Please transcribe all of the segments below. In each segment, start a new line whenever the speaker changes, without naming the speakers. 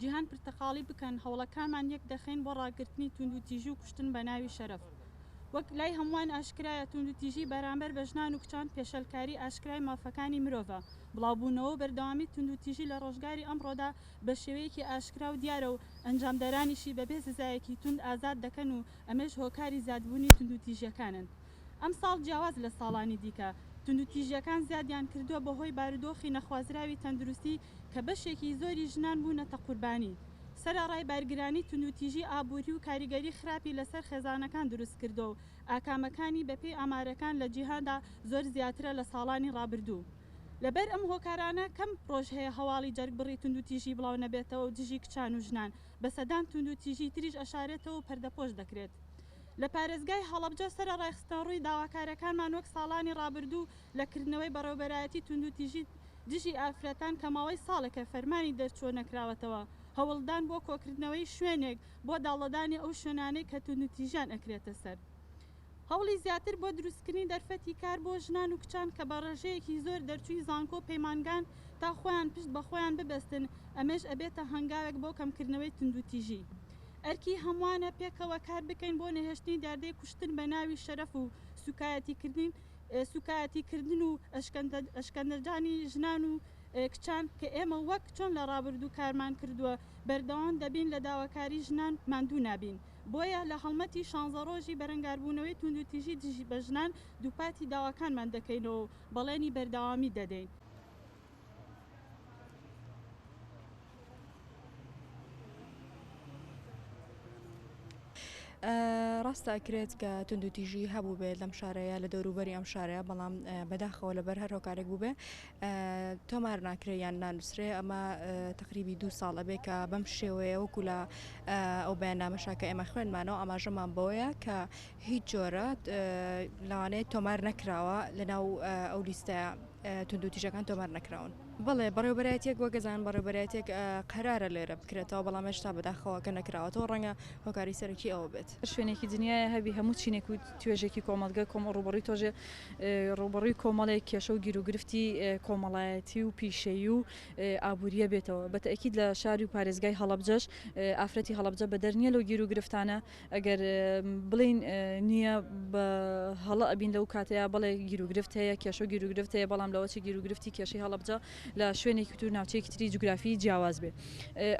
جیهان پرتەقاڵی بکەن، هەوڵەکانمان یەک دەخەین بۆ ڕاگرتنی توندوتیژی و کوشتن بە ناوی شەرەف. وەک لای هەمووان ئاشکرایە توندوتیژی بەرامبەر بە ژنان و کچان پێشێلکاری ئاشکرای مافەکانی مرۆڤە. بڵاوبوونەوە و بەردەوامی توندوتیژی لە ڕۆژگاری ئەمڕۆدا بە شێوەیەکی ئاشکرا و دیارە و ئەنجامدەرانیشی بەبێ سزایەکی توند ئازاد دەکەن و ئەمەیش هۆکاری زیادبوونی توندوتیژیەکانن. ئەمساڵ جیاواز لە ساڵانی دیکە، توندوتیژیەکان زیادیان کردووە بەهۆی بارودۆخی نەخوازراوی تەندروستی کە بەشێکی زۆری ژنان بوونەتە قوربانی. سەرەڕای بارگرانی توندوتیژی ئابووری و کاریگەری خراپی لەسەر خێزانەکان دروستکردووە و ئاکامەکانی بەپێی ئامارەکان لە جیهاندا زۆر زیاترە لە ساڵانی ڕابردوو. لەبەر ئەم هۆکارانە کەم ڕۆژ هەیە هەواڵی جەرگبڕی توندوتیژی بڵاو نەبێتەوە و دژی کچان و ژنان بە سەدان توندوتیژی تریش ئەشارێتەوە و پەردەپۆش دەکرێت. لە پارێزگای هەڵەبجە سەرەڕای خستنەڕووی داواکارەکانمان وەک ساڵانی ڕابردوو لە کردنەوەی بەڕێوبەرایەتی توندوتیژی دژی ئافرەتان کە ماوەی ساڵێکە فەرمانی دەرچووە نەکراوەتەوە، هەوڵدان بۆ کۆکردنەوەی شوێنێک بۆ داڵدەدانی ئەو شوێنانەی کە توندوتیژیان ئەکرێتە سەر. هەوڵی زیاتر بۆ دروستکردنی دەرفەتی کار بۆ ژنان و کچان کە بە ڕێژەیەکی زۆر دەرچووی زانکۆ و پەیمانگان تا خۆیان پشت بە خۆیان ببەستن، ئەمەش ئەبێتە هەنگاوێک بۆ کەمکردنەوەی توندوتیژی. ئەرکی هەمووانە پێکەوە کار بکەین بۆ نەهێشتنی دیاردەی کوشتن بە ناوی شەرەف و سوکایەتیکردن سوکایەتیکردن و ئەشکەنجەدانی ژنان و کچان کە ئێمە وەک چۆن لە ڕابردوو کارمان کردووە بەردەوام دەبین لە داواکاری ژنان ماندوو نابین بۆیە لە هەڵمەتی شانزە ڕۆژی بەرەنگاربوونەوەی توندوتیژی دژ بە ژنان دووپاتی داواکانمان دەکەینەوە و بەڵێنی بەردەوامی دەدەین.
ڕاستە ئەکرێت کە توندوتیژی هەبووبێت لەم شارەیە لە دەوروبەری ئەم شارەیە بەڵام بەداخەوە لەبەر هەر هۆکارێک بووبێ تۆمار ناکرێ یان نانووسرێ ئەمە تقریبی دوو ساڵ ئەبێ کە بەم شێوەیە وەکو لە ئەو بەیاننامەشا کە ئێمە خوێنمانەوە ئاماژەمان بەوەیە کە هیچ جۆرە لەوانەیە تۆمار نەکراوە لەناو ئەو لیستەیە توندوتیژەکان تۆمار نەکراون. بەڵێ بەڕێوەبەرایەتیەک وەک ئەزانن بەڕێوەبەرایەتیەک قەرارە لێرە بکرێتەوە بەڵام هێشتا بەداخەوە کە نەکراوەتەوە ڕەنگە هۆکاری سەرەکی ئەوە بێت.
هەر شوێنێکی دنیایە هەبی هەموو چینێک و توێژێکی کۆمەڵگە کۆمەڵ ڕووبەڕووی تۆژێ ڕووبەڕووی کۆمەڵێک کێشە و گیروگرفتی کۆمەڵایەتی و پیشەیی و ئابوورییە بێتەوە بە تەئکید لە شاری و پارێزگای هەڵەبجەش ئافرەتی هەڵەبجە بەدەر نییە لەو گیروگرفتانە ئەگەر بڵێین نییە بە هەڵە ئەبین لەو کاتەیا بەڵێ گیروگرفت هەیە کێشە و گیروگرفت هەیە بەڵام لەوە چی گیروگرفتی کێشەی هەڵەبجە لە شوێنێکی تر و ناوچەیەکی تری جوگرافی جیاواز بێ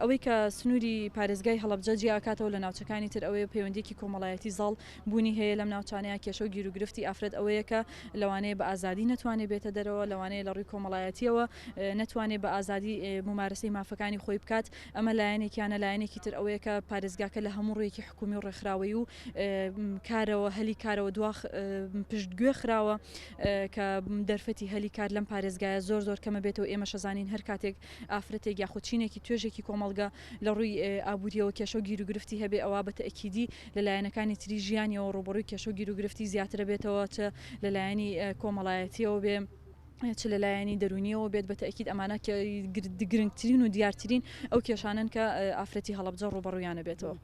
ئەوەی کە سنووری پارێزگای هەڵەبجە جیا ئەکاتەوە لە ناوچەکانی تر ئەوەیە پەیوەندیەکی کۆمەڵایەتی زاڵ بوونی هەیە لەم ناوچانەیە کێشە و گیروگرفتی ئافرەت ئەوەیە کە لەوانەیە بە ئازادی نەتوانێ بێتە دەرەوە لەوانەیە لە ڕووی کۆمەڵایەتیەوە نەتوانێ بە ئازادی مومارەسەی مافەکانی خۆی بکات ئەمە لایەنێکیانە، لایەنێکی تر ئەوەیە کە پارێزگاکە لە هەموو ڕوویەکی حکوومی و ڕێکخراوەیی و کارەوە، هەلی کارەوە دوا پشتگوێ خراوە کە دەرفەتی هەلی کار لەم پارێزگایە زۆر زۆر کەمە بێتەوە ئێمەش ئەزانین هەر کاتێک ئافرەتێک یاخود چینێکی توێژێکی کۆمەڵگە لە ڕووی ئابووریەوە کێشە و گیروگرفتی هەبێ ئەوا بە تەئکیدی لە لایەنەکانی تری ژیانیەوە ڕووبەڕووی کێشە و گیروگرفتی زیاترە بێتەوە چ لە لایەنی کۆمەڵایەتیەوە بێ. چ لە لایەنی دەروونییەوە بێت، بە تەئکید ئەمانە گرنگترین و دیارترین ئەو کێشانەن کە ئافرەتی هەڵەبجە ڕووبەڕوویان ئەبێتەوە.